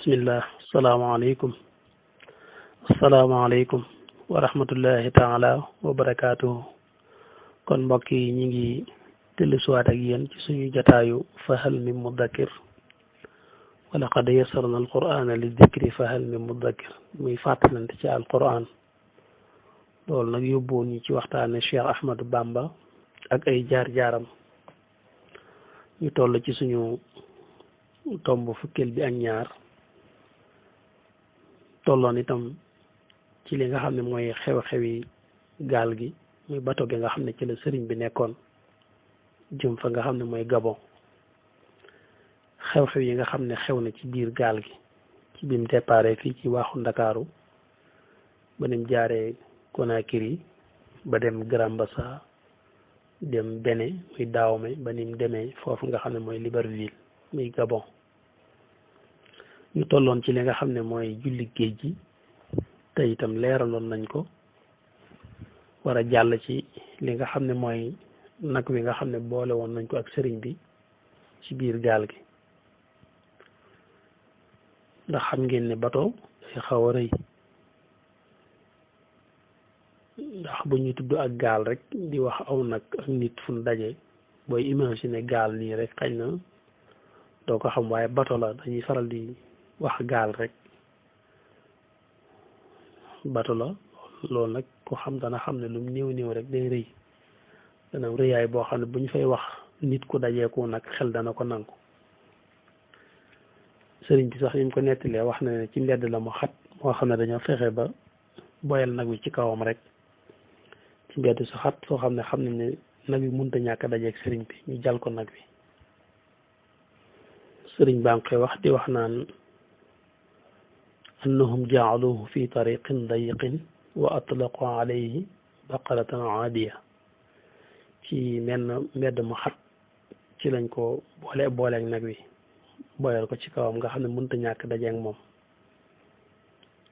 bismillah asalaamaaleykum wa rahmatullahi taala wa barakaatuhu kon mbokk yi ñi ngi dellu siwaat ak yéen ci suñu jataayu fahal min mudakkir wa laqad yassarna alqur'ana li dikri fahal min mudakkir muy fàttalante ci alqur'an loolu nag yóbbuwoon ñu ci waxtaane Cheikh Ahmadou Bamba ak ay jaar-jaaram ñu toll ci suñu tomb fukkeel bi ak ñaar tolloon itam ci li nga xam ne mooy xew-xewi gaal gi muy bato bi nga xam ne ci la sëriñ bi nekkoon jëm fa nga xam ne mooy Gabon xew-xew yi nga xam ne xew na ci biir gaal gi ci bim déparé fii ci waaxu Ndakaaru ba nim jaaree Conakry ba dem Grand-Bassam dem Bénin muy Dahomey ba nim demee foofu nga xam ne mooy Libreville muy Gabon ñu tolloon ci li nga xam ne mooy julli géej gi te itam leeraloon nañ ko war a jàll ci li nga xam ne mooy nag wi nga xam ne boole woon nañ ko ak sëriñ bi ci biir gaal gi ndax xam ngeen ne bato day xaw a rëy ndax bu ñuy tudd ak gaal rek di wax aw nag ak nit fu ñu daje booy imaginer gaal nii rek xañ na doo ko xam waaye bato la dañuy faral di wax gaal rek bato la loolu nag ku xam dana xam ne lu mu néew rek day rëy dana rëyaay boo xam ne bu ñu fay wax nit ku dajeeku nag xel dana ko nangu sëriñ bi sax yi mu ko nettalee wax na ne ci mbedd la mu xat moo xam ne dañoo fexe ba boyal nag wi ci kawam rek ci mbedd su xat soo xam nañ ne nag wi mënta ñàkk dajeeg sëriñ bi ñu jal ko nag wi sëriñ baa ngi koy wax di wax naan annahum jaaluhu fi tariqin dayiqin wa atlaqu alayhi baqaratan aadiya ci menn mbedd mu xat ci lañ ko booleeg nag wi boyal ko ci kawam nga xam ne mënta ñàkk dajeeg moom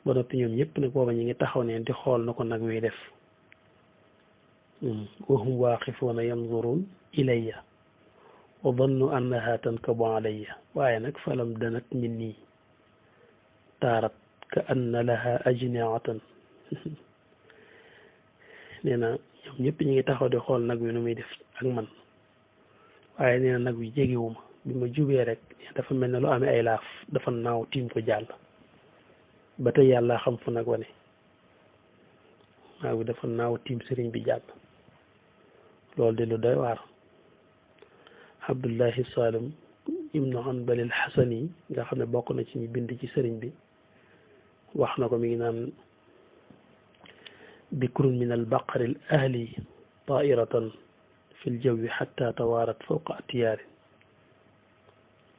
ba noppi ñoom ñëpp nag booba ñu ngi taxaw ne di xool na ko nag wi def wa hum waaqifuuna yanzurun ilayya wa dannu annaha tankabu alayya waaye nag falam danat min nii taarat ka anna laha ajniatan nee na ñoom ñëpp ñu ngi taxaw di xool nag wi nu muy def ak man waaye nee na nag wi jegewuma bi ma jubee rek dafa mel ne lu amee ay laaf dafa naaw tiim ko jàll ba tey yàlla xam fu nag wane nag wi dafa naaw tiim sëriñ bi jàll loolu de lu doy waar Abdullahi Salim ibnu Hanbal al-Hasani nga xam ne bokk na ci ñu bind ci sëriñ bi wax na ko mi ngi naan bikrun min al-baqari al-ahli taa'iratan fi l-jawi xatta tawaarat fawqa atyaari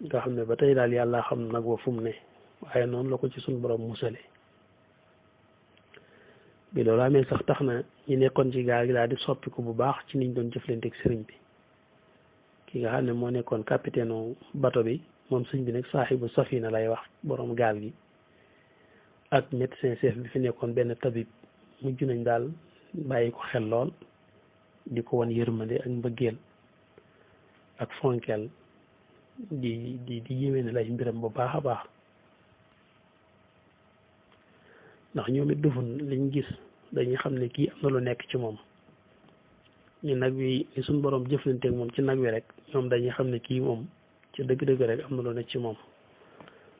nga xam ne ba tey daal yàlla xam nag wa fu mu ne waaye noonu la ko ci suñu borom musale bi loolu amee sax tax na ñi nekkoon ci gaal gi daal di soppiku bu baax ci niñ doon jëflanteeg sëriñ bi ki nga xam ne moo nekkoon capitaine bato bi moom sëñ bi nag saaxibu safina lay wax borom gaal gi ak médecin chef bi fi nekkoon benn tabib mujj nañ daal bàyyi ko xel lool di ko wan yërmande ak mbëggeel ak fonkeel di yéwéne lay mbiram bu baax a baax ndax ñoom it dufun liñ gis dañuy xam ne kii am na lu nekk ci moom ñu nag wi ni suñ borom jëflanteeg moom ci nag wi rek ñoom dañuy xam ne kii moom ci dëgg-dëgg rek am na lu nekk ci moom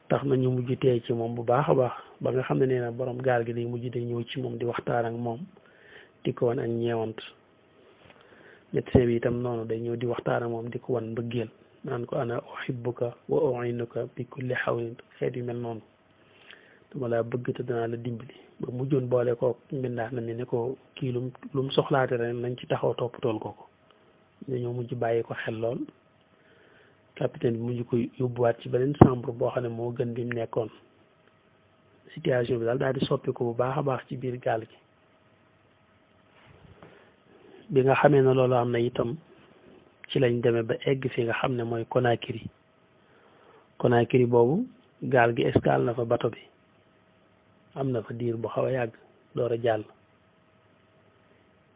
tax na ñu mujj teey ci moom bu baax a baax ba nga xam ne nee na borom gaal gi day mujj day ñëw ci moom di waxtaan ak moom di ko wan ak ñeewant médecin bi itam noonu day ñëw di waxtaan ak moom di ko wan mbëggeel naan ko ana uhibbuka wa u'inuka bi kulli hawlin xeet yu mel noonu dama laa bëgg te danaa la dimbali ba mujjoon boole ko mbindaaf na ne ko kii lu mu soxlaate rek nañ ci taxaw toppatool ko dañoo mujj bàyyi ko xel lool capitaine bi mujj ko yóbbuwaat ci beneen chambre boo xam ne moo gën bi mu nekkoon situation bi daal daal di soppi ko bu baax a baax ci biir gaal gi bi nga xamee ne loolu am na itam ci lañ demee ba egg fi nga xam ne mooy Conakry boobu gaal gi escale na fa bato bi am na fa diir bu xaw a yàgg door a jàll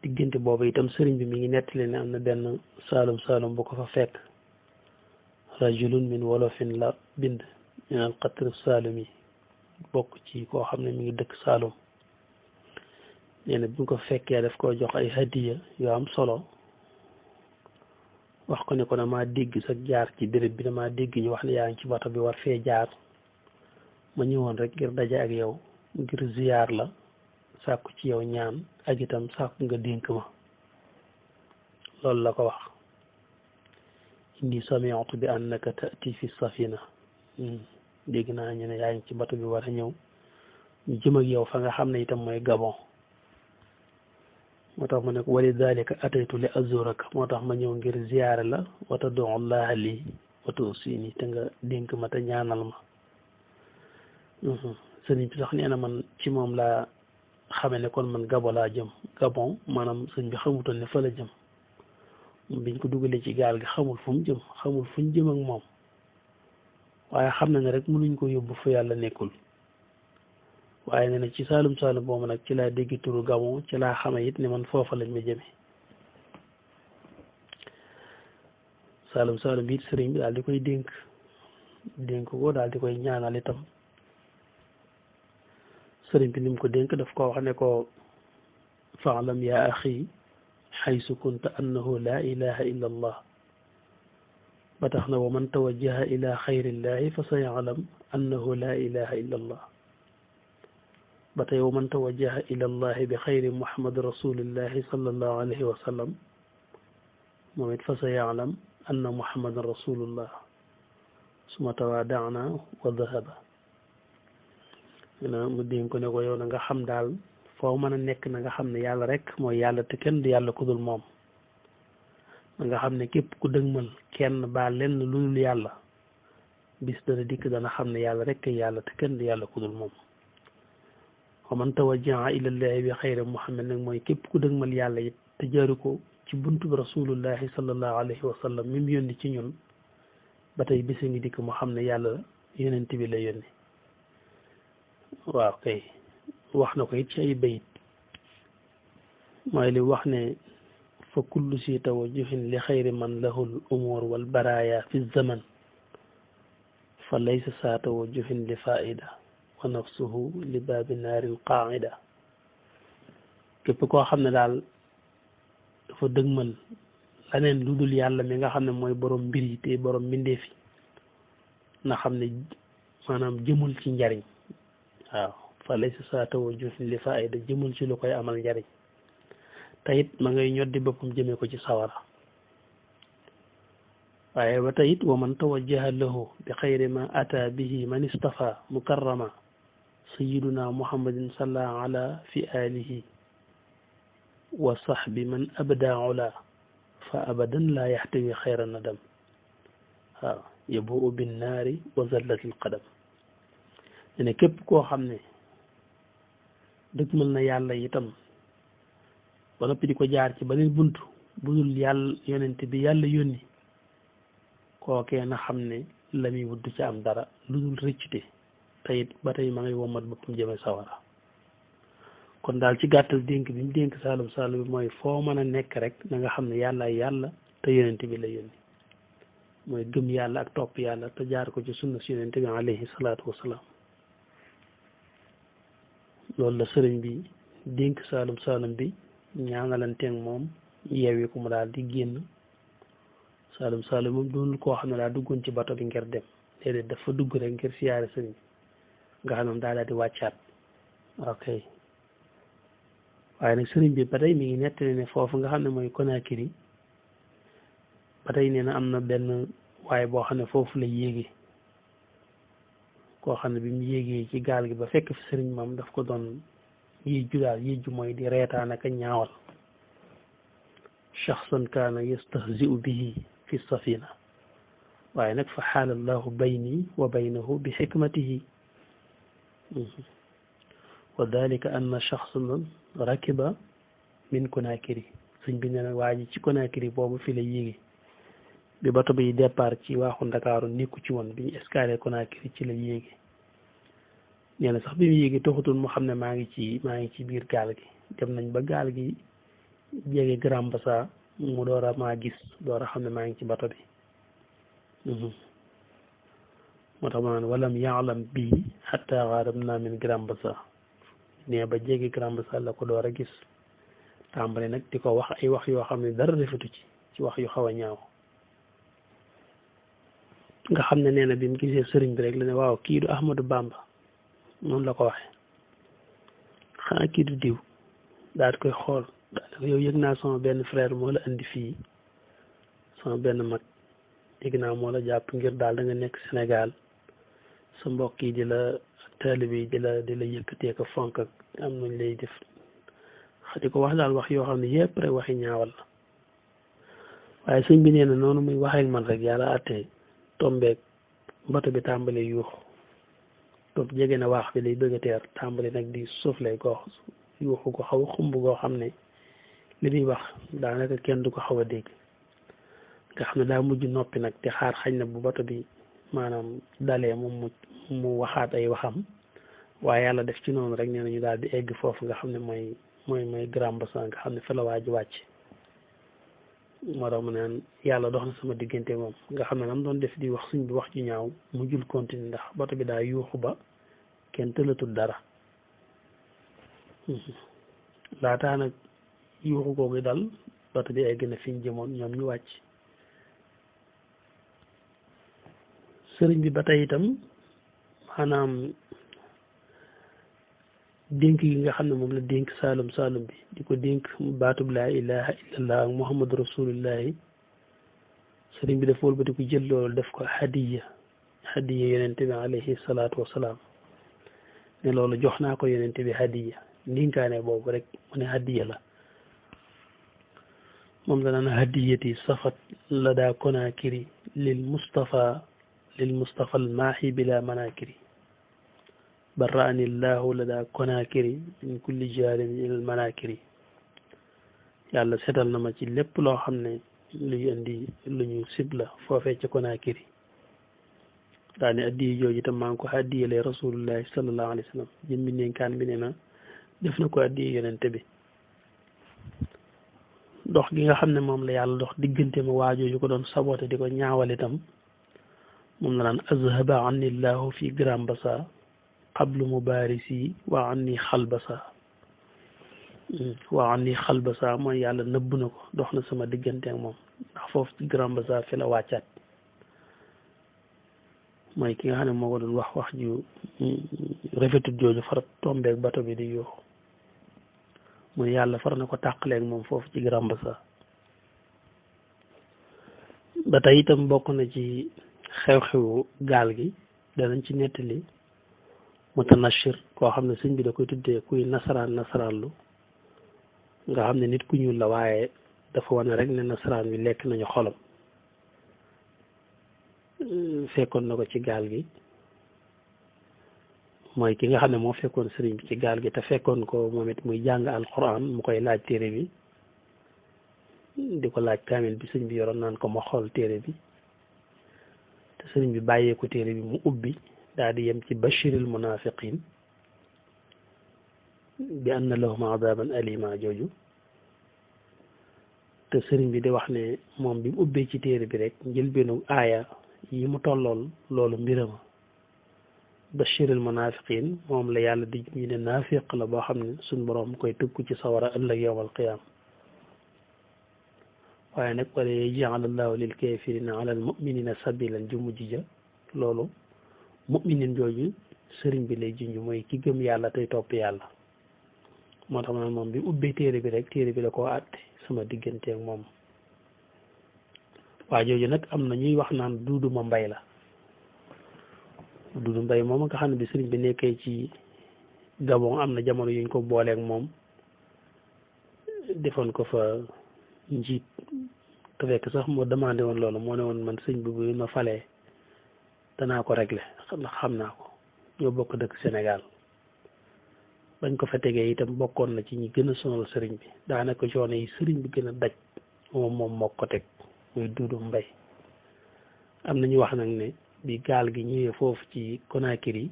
diggante boobu itam sëriñ bi mi ngi nettali ne am na benn saalum bu ko fa fekk rajulun min wolofin la bind ñu naan Xatir Saalum yi bokk ci koo xam ne mi ngi dëkk Saalum nee na bi mu ko fekkee daf koo jox ay hadiya yoo am solo wax ko ne ko damaa dégg sa jaar ci béréb bi damaa dégg ñu wax ne yaa ngi ci bato bi war fee jaar ma ñëwoon rek ngir daje ak yow ngir ziyaar la sàkku ci yow ñaan ak itam sàkku nga dénk ma loolu la ko wax inni sami'tu bi annaka ta'ti fi safina dégg naa ñu ne yaa ngi ci bato bi war a ñëw ñu jëm ak yow fa nga xam ne itam mooy Gabon moo tax ma ne ko wali dalika ataytu li azuraka moo tax ma ñëw ngir ziyaare la wa tad'u llaha lii wa tuusini te nga dénk ma te ñaanal ma sëriñ bi sax nee na man ci moom laa xame ne kon man Gabon laa jëm Gabon maanaam sëñ bi xamutoon ne fa la jëm biñ ko dugalee ci gaal gi xamul fu mu jëm xamul fu ñu jëm ak moom waaye xam na ne rek mënuñ ko yóbbu fu yàlla nekkul waaye nee na ci Saalum Saalum boobu nag ci laa dégg turu Gabon ci laa xame it ne man foofa lañ ma jëme Saalum Saalum it sëriñ bi daal di koy dénk ko daal di koy ñaanal itam sëriñ bi ni mu ko dénk daf ko wax ne ko fa'lam ya axi xaysu kunta annahu la ilaha illa allah ba tax na wa man tawajjaha ila xayrillahi fa sa ya'lam annahu la ilaha illa allah ba tey wa man tawajjaha ila allahi bi xayri muhammad rasulillahi sallallahu alayhi wa sallam moom it fa sa ya'lam anna muhammadan rasulullah suma tawaada'na wa dhahaba mu dénk ko ne ko yow na nga xam daal foo mën a nekk na nga xam ne yàlla rek mooy yàlla te kenn du yàlla ku dul moom na nga xam ne képp ku dëgmal kenn ba lenn lu dul yàlla bis dana dikk dana xam ne yàlla rek kay yàlla te kenn du yàlla ku dul moom wa man tawajjaha ilallahi bi xayri muhammad nag mooy képp ku dëgmal yàlla it te jaaru ko ci buntu bi rasulullahi sallallahu alayhi wa sallam mi mu yónni ci ñun ba tey bisa ngi dikk mu xam ne yàlla yonent bi la yónni waaw kay wax na ko it ci ay bayit mooy li wax ne fa kullu si tawajjuhin li xayri man lahul umur wal baraya fi zaman fa laysa saa tawajjuhin li faida wa nafsuhu li baabi naarin qaida képp koo xam ne daal dafa dëgmal laneen lu dul yàlla mi nga xam ne mooy borom mbir yi te borom mbindeefi na xam ne maanaam jëmul ci njariñ waaw fa laysa saa tawajjuhin li faida jëmul ci lu koy amal njariñ tayit ma ngay ñoddi boppam jëmee ko ci sawara waaye ba tayit wa man tawajjaha lahu bi xayri ma ata bihi man istafa mukarrama sayiduna muhammadin salla ala fi alihi wa sahbi man abda ula fa abadan la yaxtawi xayra nadam waaw yabuu bin naari wa zallatil qadam ne képp koo xam ne dëgmal na yàlla itam ba noppi di ko jaar ci beneen buntu budul yàlla yonent bi yàlla yónni kookee na xam ne la muy wut du ci am dara lu dul rëccute tayit ba tey ma ngay womat boppam jëme sawara kon daal ci gàttal dénk bi mu dénk Saalum Saalum bi mooy foo mën a nekk rek na nga xam ne yàlla yàlla te yonent bi la yónni mooy gëm yàlla ak topp yàlla te jaar ko ci sunna si yonent bi alayhi salaatu wasalaam loolu la sëriñ bi dénk Saalum Saalum bi ñaanalanteeg moom yeewi ko mu daal di génn Saalum Saalum moom doonul koo xam ne daa duggoon ci bato bi ngir dem déedéet dafa dugg rek ngir siyaare sëriñ nga xam ne moom daal di wàccaat ok waaye nag sëriñ bi ba tey mi ngi nettali ne foofu nga xam ne mooy Conakry ba tey nee na am na benn waaye boo xam ne foofu la yéege koo xam ne bi mu yéegee ci gaal gi ba fekk fi sëriñ moom daf ko doon yéejju daal yéejju mooy di reetaan ak a ñaawal shaxsan kaana yastahzi'u bihi fi safina waaye nag fa xaala allahu bayni wa baynahu bi xikmatihi wa dalika anna shaxsan rakiba min Conakry sëñ bi nee na waa ji ci Conakry boobu fi la yéege bi bato bi départ ci waaxu Ndakaaru nekku ci woon bi ñu escale Conakry ci la yéege nee na sax bi mu yéegi taxutul mu xam ne maa ngi ci biir gaal gi dem nañ ba gaal gi jege Grand Bassam mu door a maa gis door a xam ne maa ngi ci bato bi moo tax ma naan walam yaalam bii xatta xaaram naa min Grand Bassam nee ba jéggi Grand Bassam la ko door a gis tàmbali nag di ko wax ay wax yoo xam ne dara rafetu ci wax yu xaw a ñaaw nga xam ne nee na bi mu gisee sëriñ bi rek la ne waaw kii du Ahmadou Bamba noonu la ko waxee xanaa kii du diw daal di koy xool daal di ko yow yëg naa sama benn frère moo la indi fii sama benn mag yëg naa moo la jàpp ngir daal da nga nekk Sénégal sa mbokk yi di la taalibe yi di la yëkkatee ko fonk ak am nañ lay def di ko wax daal wax yoo xam ne yëpp rek waxi ñaawal la waaye sëñ bi nee na noonu muy waxeek man rek yàlla àttee tombeek bato bi tàmbali yuuxu toog jege na waax bi lay bëgg a teer tàmbali nag di soufflé ko yuuxu ko xaw a xumb goo xam ne li muy wax daanaka kenn du ko xaw a dégg nga xam ne daa mujj noppi nag te xaar xañ na bu bato bi maanaam dalee moom mu waxaat ay waxam waaye yàlla def ci noonu rek nee na ñu daal di egg foofu nga xam ne mooy Grand Bassam nga xam ne fa la waaj wàcc moo tax mu naan yàlla dox na sama diggante moom nga xam ne nam doon def di wax suñ bi wax ju ñaaw mujjul continue ndax bato bi daa yuuxu ba kenn tëlatul dara laataa nag yuuxu googu dal bato bi egg na fi ñu jëmoon ñoom ñu wàcc sëriñ bi ba tey itam maanaam dénk yi nga xam ne moom la dénk saalum saalum bi di ko dénk baatub laa ilaha illallah ak muhammadu rasulullahi sëriñ bi dafa wëlbati ko jël loolu def ko hadiya yonente bi alayhi salaatu wasalaam ne loolu jox naa ko yonente bi hadiya ndinkaane boobu rek mu ne hadiya la moom la naan hadiyati safat la daa konaakiri lil mustafa al maahi bila manakiri barraani llahu la daa konaakiri min kulli jaarin ilal manakiri yàlla setal na ma ci lépp loo xam ne luy indi lu ñu sibla foofee ca konaakiri daane addiyi jooju itam maa ngi ko addiyalee rasulullahi sallallahu alayhi wa sallam jëmmi ndénkaan bi ne na def na ko addiyi yonente bi dox gi nga xam ne moom la yàlla dox diggante ma waajooju ko doon saboté di ko ñaawal itam moom la naan azhaba anni llahu fi Grand Bassam qablu mubarisi wa anni xalbasa mooy yàlla nëbb na ko dox na sama diggante ak moom ndax foofu ci Grand Bassam fi la wàccaat mooy ki nga xam ne moo ko doon wax ju rafetut jooju far tombeek bato bi di yuuxu mooy yàlla far na ko tàqaleeg moom foofu ci Grand Bassam ba tey itam bokk na ci xew-xewu gaal gi danañ ci nettali mutanashir koo xam ne sëñ bi da koy tuddee kuy nasaraanlu nga xam ne nit ku ñuul la waaye dafa wane rek ne nasaraan bi lekk nañu xolam fekkoon na ko ci gaal gi mooy ki nga xam ne moo fekkoon sëriñ bi ci gaal gi te fekkoon ko moom it muy jàng alquran mu koy laaj téere bi di ko laaj kaamil bi sëñ bi yoroon naan ko ma xool téere bi te sëriñ bi bàyyee ko téere bi mu ubbi daal di yem ci bashiril munafiqin bi anna lahum adaban alima jooju te sëriñ bi di wax ne moom bi mu ubbee ci téere bi rek njëlbeenu aaya yi mu tollool loolu mbirama bashiril munafiqin moom la yàlla di ñu ne naafiq la boo xam ne suñ boroom koy tëkku ci sawara ëllëg yawmal qiyaam waaye nag wala yaj'ala allahu lil kafirina ala al muminina sabilan ju mujj ja loolu muminin jooju sëriñ bi lay junj mooy ki gëm yàlla tey topp yàlla moo tax man moom bi ubbee téere bi rek téere bi la koo àtte sama diggante ak moom waa jooju nag am na ñuy wax naan Duudu ma Mbay la Duudu Mbay moom nga xam ne bi sëriñ bi nekkee ci Gabon am na jamono yuñ ko booleeg moom defoon ko fa njiit te fekk sax moo demandé woon loolu moo ne woon man sëñ bi bu ma falee danaa ko réglé ndax xam naa ko ñoo bokk dëkk Sénégal bañ ko fa tegee itam bokkoon na ci ñi gën a sonal sëriñ bi daanaka coono yi sëriñ bi gën a daj moom moo ko teg muy Duudu Mbay am na ñu wax nag ne bi gaal gi ñëwee foofu ci Conakry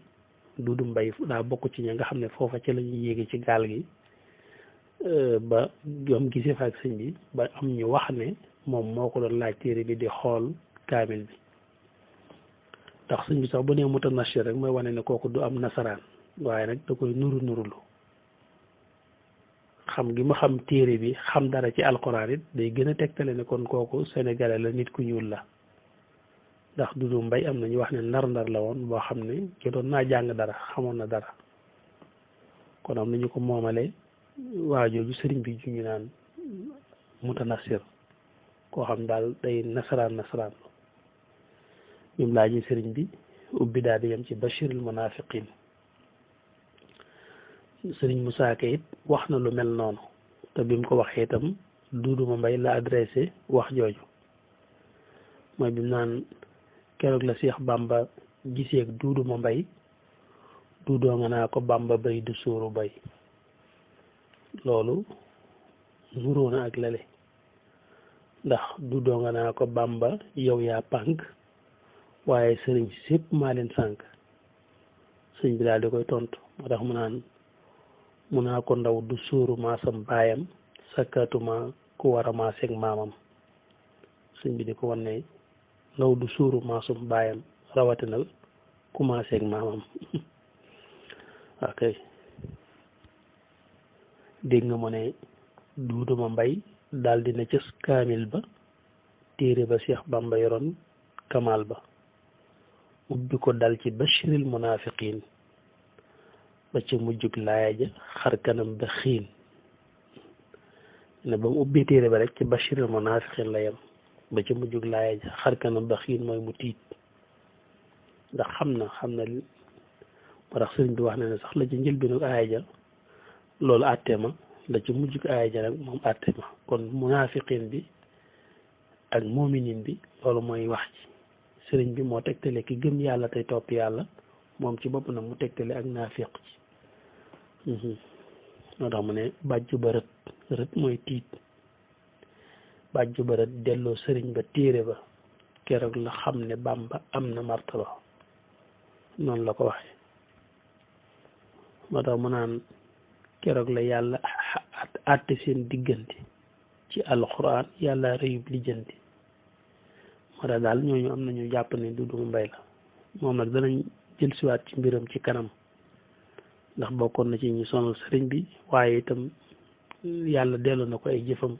Duudu Mbay daa bokk ci ña nga xam ne foofa ca la ñuy yéege ci gaal gi ba yoom gisee fa ak sëñ bi ba am ñu wax ne moom moo ko doon laaj téere bi di xool kaamil bi ndax sëñ bi sax bu nee mutanashir rek mooy wane ne kooku du am nasaraan waaye nag da koy nurulu xam gi ma xam téere bi xam dara ci alxuraan it day gën a tegtale ne kon kooku sénégalais la nit ku ñuul la ndax Dudu Mbay am na ñu wax ne ndar-ndar la woon boo xam ne jotoon naa jàng dara xamoon na dara kon am na ñu ko moomale waa jooju sëriñ bi ju ñu naan mutanasir koo xam daal day nasaraan ñum laa ji sëriñ bi ubbi daal di yem ci bashirul munafiqin sëriñ Musaa Ka it wax na lu mel noonu te bi mu ko waxee itam Dudu Mbay la adressé wax jooju mooy bi mu naan keroog la Seex Bàmba giseeg Dudu Mbay duudoo nga naa ko Bàmba bay du suuru bay loolu nuróona ak lale ndax duudoo nga naa ko Bàmba yow yaa pànk waaye sëriñ si sépp maa leen sànk sëñ bi daal di koy tontu moo tax mu naa ko ndaw du suuru maasam baayam sakkatuma ku war a maaseeg maamam sëñ bi di ko wan ne ndaw du suuru maasum baayam rawatina ku maaseeg maamam ok dégg nga mu ne Duudu Mbay daal dina cës kaamil ba téere ba Cheikh Bamba yoroon kamal ba ubbi ko dal ci bashiril munafiqin ba ca mujjug laaya ja xar kanam ba xiin ne ba mu ubbi téere ba rek ci bashiril munafiqin la yem ba ca mujjug laaya ja xar kanam ba xiin mooy mu tiit ndax xam na moo tax sëriñ bi wax na ne sax la ci njëlbeenu aaya ja loolu àtte ma la ci mujjug aaya ja nag moom àtte ma kon munafiqin bi ak muminin bi loolu mooy wax ci sëriñ bi moo tegtale ki gëm yàlla tey topp yàlla moom ci bopp nag mu tegtale ak naafiq ci moo tax mu ne bàjju ba rët mooy tiit bàjju ba rët delloo sëriñ ba téere ba keroog la xam ne Bàmba am na martaba noonu la ko waxee moo tax mu naan keroog la yàlla àtte seen diggante ci alxuraan yàlla rëyub lijjanti moo tax daal ñooñu am nañu jàpp ne Dudu Mbay la moom nag danañ jël siwaat ci mbiram ci kanam ndax bokkoon na ci ñu sonal sëriñ bi waaye itam yàlla delloo na ko ay jëfam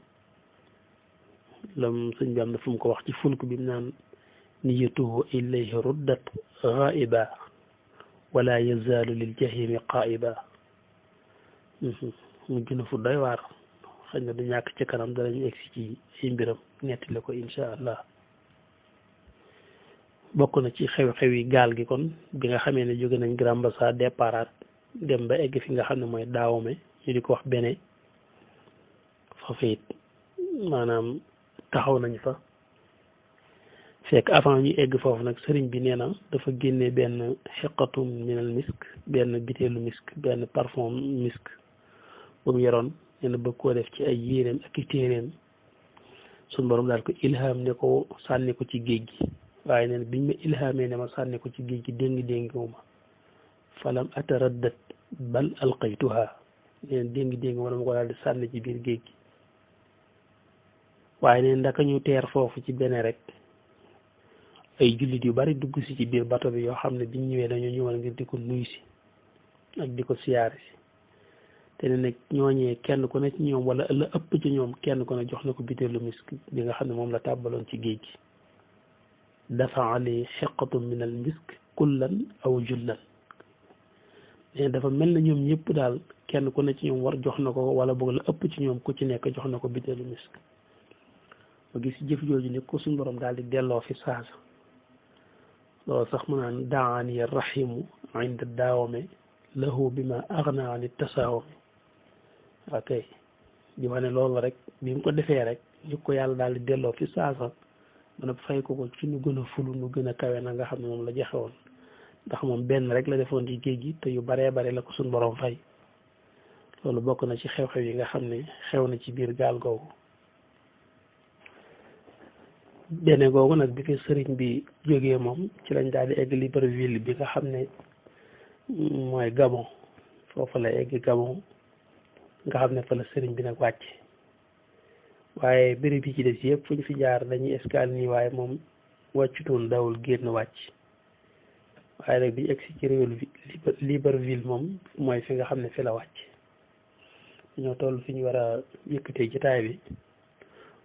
lam sëñ bi am na fu mu ko wax ci fulk bi mu naan niyatuhu ilayhi ruddat ghaiba wala yazaalu lil jahimi qaiba mujj na fu doy waar xëy na du ñàkk ci kanam danañu egsi ci ay mbiram nettali ko insha allah bokk na ci xew-xewi gaal gi kon bi nga xamee ne jóge nañ Grand Bassam départ dem ba egg fi nga xam ne mooy Daawome ñu di ko wax Bene foofu it maanaam taxaw nañ fa fekk avant ñu egg foofu nag sëriñ bi nee na dafa génne benn xiqatum minal misk benn biteelu misk benn parfum misk bu mu yoroon nee na bëgg koo def ci ay yéreem ak i téeréem suñ borom daal ko ilham ne ko sànni ko ci géej gi waaye nee na biñ ma ilhamee ne ma sànni ko ci géej gi déngi-déngiwuma falam ataraddat bal alqaytuha nee na déngi-déngi wala ma ko daal di sànni ci biir géej gi waaye nee ndaka ñu teer foofu ci Bene rek ay jullit yu bari dugg si ci biir bato bi yoo xam ne biñ ñëwee dañoo ñëwal ngir di ko nuyu si ak di ko siyaare si te ne nag ñooñee kenn ku ne ci ñoom wala la ëpp ci ñoom kenn ku ne jox na ko biteelu misk bi nga xam ne moom la tàbbaloon ci géej gi dafa ali xiqatu min al misk kullan aw jullan mais dafa mel na ñoom ñëpp daal kenn ku ne ci ñoom war jox na ko wala boog la ëpp ci ñoom ku ci nekk jox na ko biteelu misk ma gis jëf jooju ne ko suñu borom daal di delloo fi saasa loolu sax mu naan daani rahimu inda daawame lahu bima agna an tasaawami ok di wane loolu rek bi mu ko defee rek ñu ko yàlla daal di delloo fi saasa mën a fay ko ci nu gën a fulu nu gën a kawe na nga xam ne moom la joxe woon ndax moom benn rek la defoon ci géej gi te yu baree bare la ko suñ borom fay loolu bokk na ci xew-xew yi nga xam ne xew na ci biir gaal googu Bene googu nag bi fi sëriñ bi jógee moom ci lañ daal di egg Libreville bi nga xam ne mooy Gabon foofu la egg Gabon nga xam ne fa la sëriñ bi nag wàcc waaye béréb yi ci des yëpp fu ñu fi jaar dañuy escale nii waaye moom wàccutoon dawul génn wàcc waaye nag di egsi ci réew Libreville moom mooy fi nga xam ne fi la wàcc dañoo toll fi ñu war a yëkkatee jotaay bi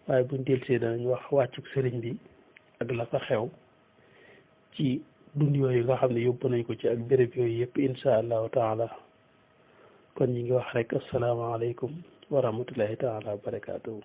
waaye buñ delsee danañ wax wàccuk sëriñ bi ak la fa xew ci dund yooyu nga xam ne yóbbu nañ ko ci ak béréb yooyu yëpp insha allahu taala kon ñi ngi wax rek asalaamaaleykum wa rahmatullahi taala wa barakaatuhu